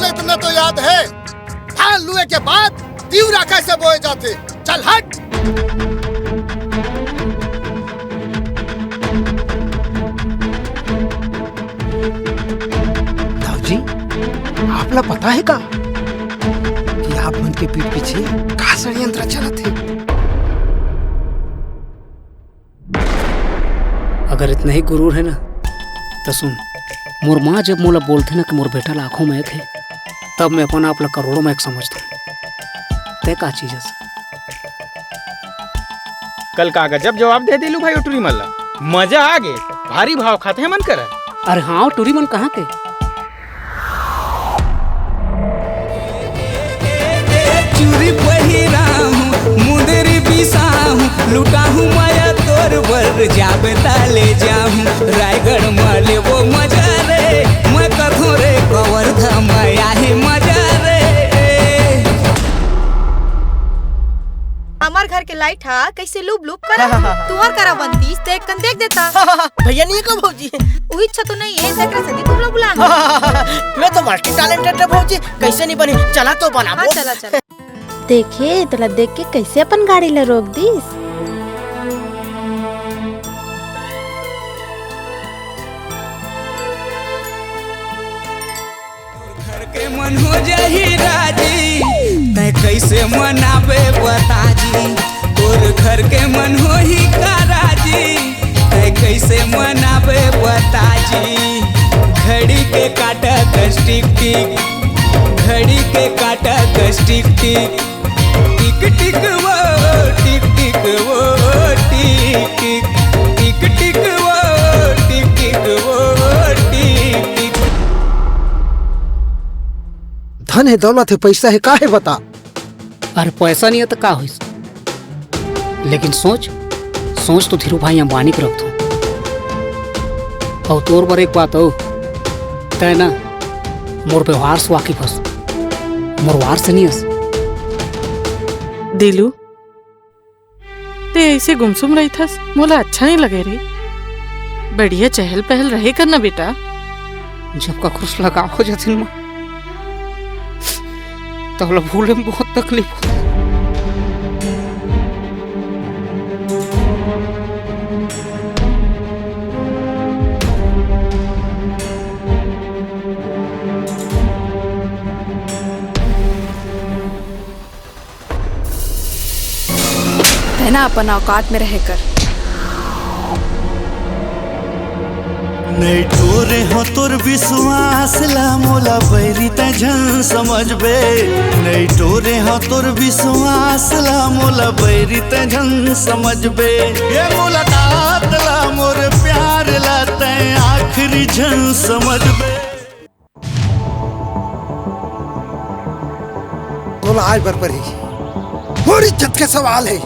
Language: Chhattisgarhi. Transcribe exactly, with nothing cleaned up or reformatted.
इतना तो याद है, धान लुए के बाद तिवरा कैसे बोए जाथे? चल हट। दाऊ जी, आपला पता है का कि आप मन के पीठ पीछे का षड्यंत्र चलत है? अगर इतना ही गुरूर है ना, त सुन, मोर माँ जब मोला बोलथे ना कि मोर बेटा ला आँखों में एक है, तब मैं अपन आप ला करोड़ों में एक समझता हूँ। तय का चीज है? कल का गजब जवाब दे दिलू भाई ओ टूरी मन ला। मजा आ गे, भारी भाव खाथे मन करा। अरे हाँ, टूरी मन कहाँ के? चूरी पहिराहूं, मुंदरी बिसाहूं, लुटाहूं माया तोर बर, जाबे ता ले जाहूं। रायगढ़ म लेबो मजा रे, मैं कथों रे कवर्धा म आही मजा रे। हमर घर के लाइट हा कैसे लुप लुप करा। तुहर करा बनतीस ते कन देख देता। भैया नहीं है का भौजी? उही अच्छा तो नहीं है, तेकरा से तुम लोग बुला। मैं तो मल्टी टैलेंटेड है भौजी, कैसे नहीं बनी? चला तो बनाबो। हाँ, चला, चला। देखे, तोला देख के कैसे अपन गाड़ी ला रोक दिस? घर के मन हो जाही राजी, तै कैसे मनाबे बता जी। तोर घर के मन होही का राजी, तै कैसे मनाबे बता जी। घड़ी के काटा कस टिक टिक, घड़ी के काटा कस टिक टिक। टिक टिक वो, टिक टिक वो, टिक टिक, टिक टिक वो, टिक टिक वो, टिक टिक। धन है, दौलत है, पैसा है, का है बता? अरे पैसा नहीं है तो का होइस? लेकिन सोच, सोच तो धीरू भाई अंबानी के रखथों। अउ तोर बर एक बात हो, तै ना मोर व्यवहार से वाकिफ हस, मोर वार से नहीं हस। दिलू, ते ऐसे गुमसुम रहिथस, मोला अच्छा नहीं लगे रे। बढ़िया चहल पहल रहे करना बेटा। जब कखरो से लगाव हो जाथे न माँ, तब ला भूले में बहुत तकलीफ होथे। तै ना अपन औकात में रहे कर। नइ टोरे हो तोर विश्वास ला, मोला बैरी तै झन समझबे। नइ टोरे हो तोर विश्वास ला, मोला बैरी तै झन समझबे। ये मुलाकात ला, मोर प्यार ला, तै आखिरी झन समझबे। तोला आय बर परही। मोर इज्जत के सवाल है।